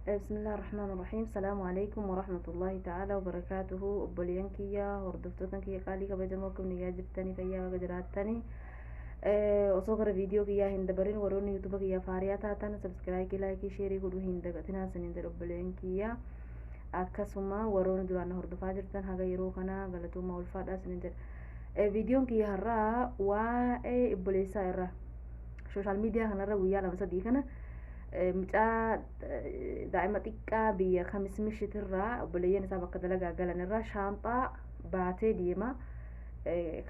بسم الله الرحمن الرحيم. السلام عليكم ورحمة الله تعالى وبركاته. Obboleeyyan kiyya, hordoftoota kiyya qaalii kabajamoo, akkam niyyaa jirtanii? Fayyaa baga jiraattanii. Osoo gara viidiyoo kiyyaa hin dabarin, warroonni YouTube kiyya faariyaa taatan subscribe, like, share godhuu hin dagatinaa saniin jedha. Obboleeyyan kiyya, akkasuma warroonni duraan hordofaa jirtan haga yeroo kana galatoomaa, ulfaadhaa saniin jedha. Viidiyoon kiyya har'aa waa'ee obboleessaa irraa. Social media kanarra guyyaa 2-3 kana mucaa daa'ima xiqqaa biyya Kamis Mishitirraa obboleeyyan isaa bakka dalagaa galan irraa shaanxaa baatee deema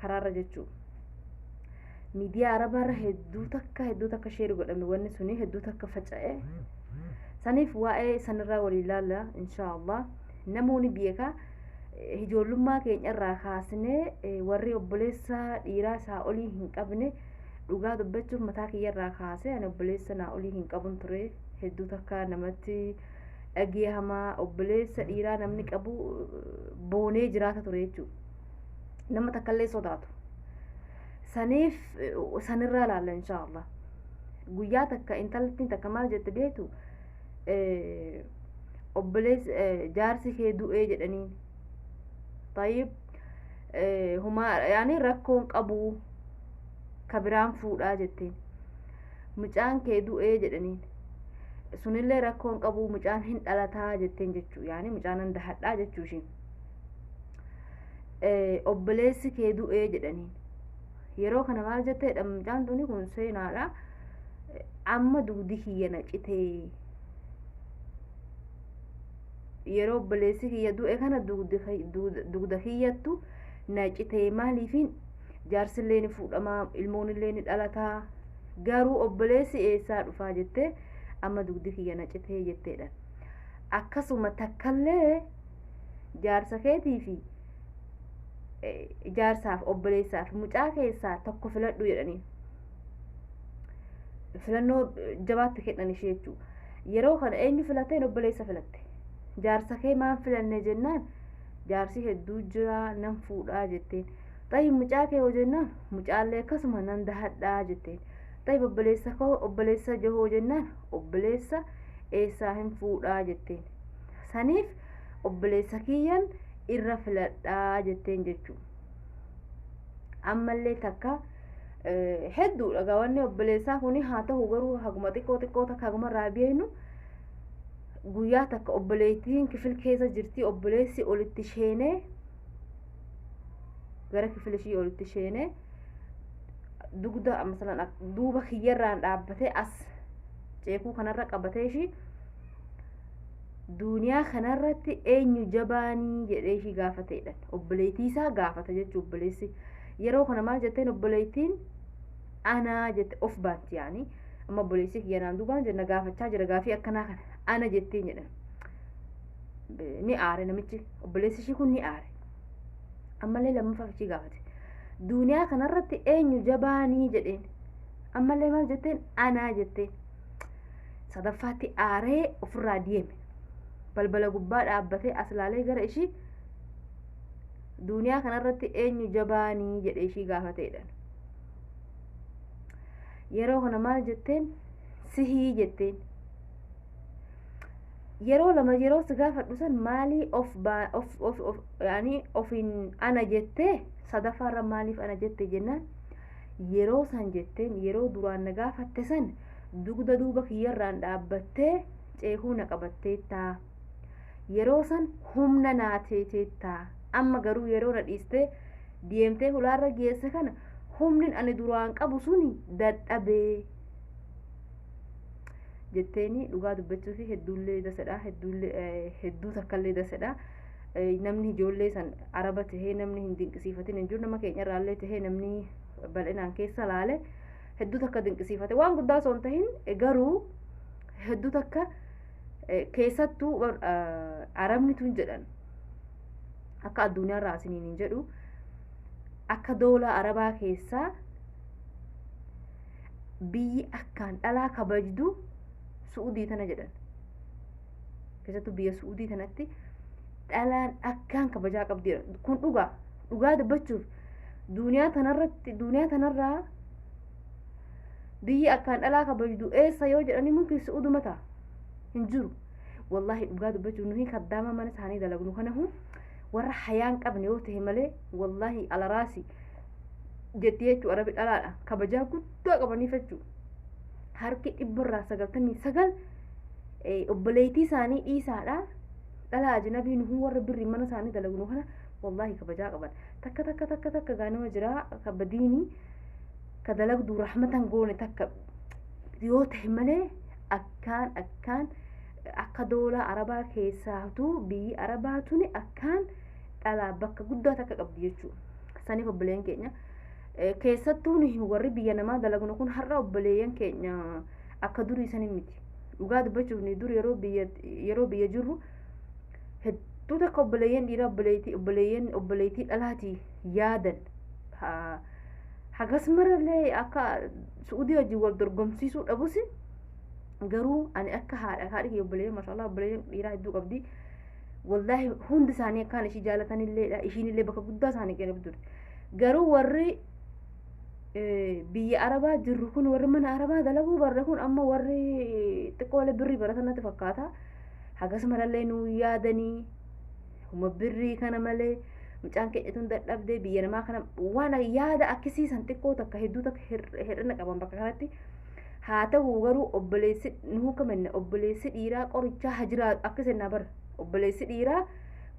karaarra jechuu. Miidiyaa arabaarra hedduu takka hedduu takka share godhame, wanni suni hedduu takka faca'e. Saniif waa'ee sanirraa walii ilaalla inshaallah. Namoonni beekaa ijoollummaa keenya irraa kaasnee warri obboleessa dhiiraa isaa olii hin qabne, dhugaa dubbachuuf mataa kiyya irraa kaasee ani obboleessa naa olii hin qabun ture. Hedduu takka namatti dhageehamaa obboleessa dhiiraa namni qabu boonee jiraata ture jechuudha. Nama takkallee sodaatu. Saniif sanirraa ilaalla inshaallah. Guyyaa takka intalattiin takka maal jette beektu? Obboleessi jaarsi kee du'ee jedhaniin. Tayyib, humaa yaani rakkoon qabu, kabiraan fuudhaa jetteen. Mucaan kee du'ee jedhaniin, sunillee rakkoon qabu, mucaan hin dhalataa jetteen jechuu, yaani mucaan hin dahadhaa jechuu ishiin. Obboleessi kee du'ee jedhaniin. Yeroo kana maal jetteedha mucaan tuni? Kun seenaadha. Amma dugdi kiyya na citee, yeroo obboleessi kiyya du'e kana dugda kiyyattu na citee. Maaliifin jaarsillee ni fuudhamaa, ilmoonillee ni dhalataa, garuu obboleessi eessaa dhufaa jettee, amma dugdi kiyya na citee jetteedha. Akkasuma takkallee jaarsa keetii fi jaarsaaf obboleessaaf mucaa keessaa tokko filadhu jedhanii filannoo jabaatti kennan ishee jechuudha. Yeroo kana eenyu filateen? Obboleessa filatte. Jaarsa kee maan filanne jennaan, jaarsi hedduu jira, nan fuudhaa jetteen. Xayi, mucaa kee hoo jennaan, mucaallee akkasuma nan dahadhaa jetteen. Xayi, obboleessa koo, obboleessa jahoo jennaan, obboleessa eessaa hin fuudhaa jetteen. Saniif obboleessa kiyyan irra filadhaa jetteen jechuudha. Ammallee takka hedduudha gawanni obboleessaa kuni. Haa ta'u garuu haguma xiqqoo xiqqoo takka haguma irraa beeknu, guyyaa takka obboleettiin kifil keessa jirti. Obboleessi olitti sheenee, gara kifil ishii olitti sheenee, dugda masalan duuba kiyyarraan dhaabbatee as ceekuu kanarra qabatee ishii, "Duuniyaa kanarratti eenyu jabaanii?" jedhee ishii gaafateedha. Obboleettii isaa gaafata jechuu obboleessi. Yeroo kana maal jetteen obboleettiin? "Anaa" jette. Of baanti yaani, amma obboleessi kiyya naan duubaan jenna gaafachaa jira gaafii akkanaa kana, "Ana" jetteen jedhan. Ni aare namichi, obboleessi ishii kun ni aare. Ammallee lammaffaaf ishii gaafate. "Duuniyaa kanarratti eenyu jabaanii?" jedheen. Ammallee maal jetteen? "Anaa" jetteen. Sadaffaatti aaree ofirraa deeme. Balbala gubbaa dhaabbatee as laalee gara ishii, "Duuniyaa kanarratti eenyu jabaanii?" jedhee ishii gaafateedha. Yeroo kana maal jetteen? "Sihii" jetteen. Yeroo lama yeroo si gaafadhu san maalii of of of of yaani ofiin "ana" jettee, sadaffaarra maaliif "ana" jette jennaan, yeroo san jetteen, yeroo duraan na gaafatte san dugda duuba kiyyarraan dhaabbattee ceekuu na qabatteettaa, yeroo san humna naa teeteettaa. Amma garuu yeroo na dhiistee deemtee hulaarra geesse kana humni ani duraan qabu suni dadhabee jetteeni. Dhugaa dubbachuu fi hedduullee dasadha, hedduullee hedduu takkallee dasadha. Namni ijoollee san araba tahee namni hin dinqisiifatin hin jiru. Nama keenyarraallee tahee namni bal'inaan keessa laale hedduu takka dinqisiifate. Waan guddaa osoo hin tahin garuu hedduu takka, keessattuu arabni tun jedhan akka addunyaarraa asiniin hin jedhu, akka doolaa arabaa keessaa biyyi akkaan dhalaa kabajdu Su'udii tana jedhan. Keessattuu biyya Su'udii tanatti dhalaan akkaan kabajaa qabdi. Kun dhugaa. Dhugaa dubbachuuf duuniyaa tanarratti, duuniyaa tanarraa biyyi akkaan dhalaa kabajdu eessa yoo jedhanii, mumkin Su'uduma ta'a, hin jiru. Wallaahi dhugaa dubbachuu nuyi kaddaama mana isaanii dalagnu kanahu warra hayaan qabne yoo ta'e malee wallaahi alaraasi jetti jechuu. Arabi dhalaadha kabajaa guddaa qabaniif jechuu. Harki 99% obboleettii isaanii dhiisaadha, dhalaa ajnabii nuhu warra birri mana isaanii dalagnu kana wallaahi kabajaa qaban. Takka takka takka takka gaanuma jira kabadiini ka dalagdu rahmatan goone takka yoo ta'e malee akkaan akkaan akka doolaa arabaa keessaatu biyyi arabaa tuni akkaan dhalaa bakka guddaa takka qabdi jechuudha. Saniif obboleeyyan keenya, keessattuu warri biyya namaa dalagnu kun, har'a obboleeyyan keenya akka durii sanin miti. Dhugaa dubbachuuf dur yeroo biyya jirru hedduu takka obboleeyyan dhiiraa obboleettii obboleeyyan obboleettii dhalaatii yaadan. Hagas marallee akka Su'uudii wajjin wal dorgomsiisuu dhabus, garuu ani akka haadha kiyya obboleeyyan, maashaallah, obboleeyyan dhiiraa hedduu qabdi. Wallaahi hundi isaanii akkaan ishii jaalatanilleedha, ishiinillee bakka guddaa isaanii kennuuf turte. Garuu warri biyya arabaa jirru kun, warri mana arabaa dalaguu barre kun, amma warri xiqqoolee birrii baratan natti fakkaata, hagas marallee nuu yaadanii huma birrii kana malee mucaan keenya tun dadhabdee biyya namaa kana waan yaada akkasiisan xiqqoo takka hedduu takka hir'ina qaban bakka kanatti. Haa ta'u garuu obboleessi nuu kamanne obboleessi dhiiraa qorichaa haa jiraatu akka sennaa bara obboleessi dhiiraa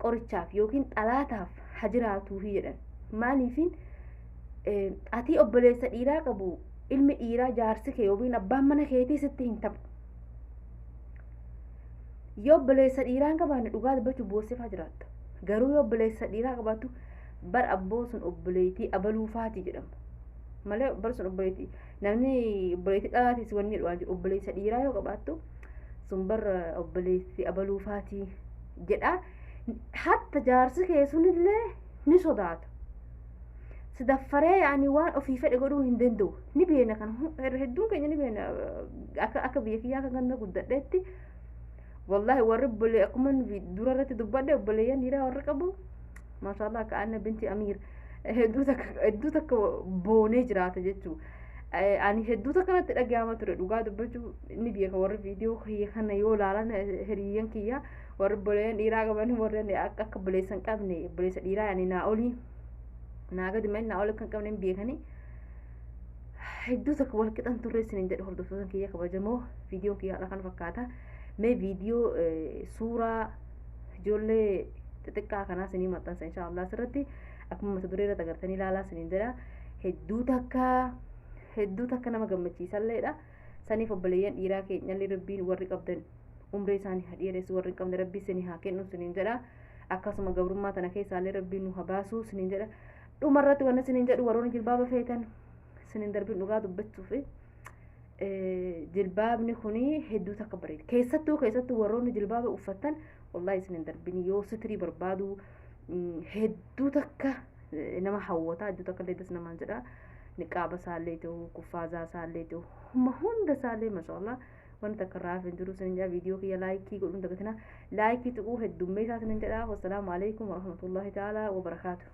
qorichaaf yookiin xalaataaf haa jiraatuufi jedhan. Maaliifin ati obboleessa dhiiraa qabu, ilmi dhiiraa jaarsi kee yookiin abbaan mana keetii sitti hin taphu. Yoo obboleessa dhiiraa hin qabaanne, dhugaa dubbachuu boossifaa jiraatta. Garuu yoo obboleessa dhiiraa qabaattu, bar abboo sun obboleettii abaluufaati jedhama malee bar sun obboleettii namni obboleettii dhalaatis wanni jedhu waan jiru. Obboleessa dhiiraa yoo qabaattu, sun bar obboleettii abaluufaati jedha. Hatta jaarsi kee sunillee ni sodaata si daffaree, yaani waan ofii fedhe godhuu hin danda'u. Ni beena kan hedduun keenya ni beena. Akka biyya kiyyaa kan ganda guddadheetti, wallahi warri obbolee akkuma dura irratti dubbadhe, obboleeyyan dhiiraa warri qabu, maashaallah, akka anna binti amiir hedduu takka boonee jiraata jechuu. Ani hedduu takka natti dhaga'ama ture. Dhugaa dubbachuu ni beeka warri viidiyoo kiyya kana yoo ilaalan, hiriyyan kiyya warri obboleeyyan dhiiraa qaban, warri akka obboleessa hin qabne, obboleessa dhiiraa yani naa olii naa gadi malee naa olii kan qabne hin beekanii, hedduu takka wal qixan turre isiniin jedhe. Hordoftoota kiyya kabajamoo, viidiyoon kiyya haadha kana fakkaata. Mee viidiyoo suuraa ijoollee xixiqqaa kanaa isinii maxxansa inshaallah. Asirratti akkuma mata duree irratti agartanii ilaalaa isiniin jedha. Hedduu takka hedduu takka nama gammachiisalleedha. Saniif obboleeyyan dhiiraa keenyallee Rabbiin warri qabdan umrii isaanii haa dheeressu, warri hin qabne Rabbii isinii haa kennu isiniin jedha. Akkasuma gabrummaa tana keessaallee Rabbiin nu haa baasuu isiniin jedha. Dhumarratti wanni isiniin jedhu, warroonni jilbaaba feetan isiniin darbin. Dhugaa dubbachuuf jilbaabni kuni hedduu takka bareeda. Keessattuu warroonni jilbaaba uffattan, wallahi isiniin darbin. Yoo sitirii barbaadu hedduu takka nama hawwata, hedduu takka illee das namaan jedha. Niqaaba isaallee ta'u, kuffaazaa isaallee ta'u, hunda isaallee, maashaallah, wanta takka irraa hafe hin jiru isiniin jedha. Viidiyoo kiyya like godhuun dagatina, like tuquu heddummeessaa isiniin jedha. Wassalaamu alaikum warahmatullahi ta'ala wabarakaatu.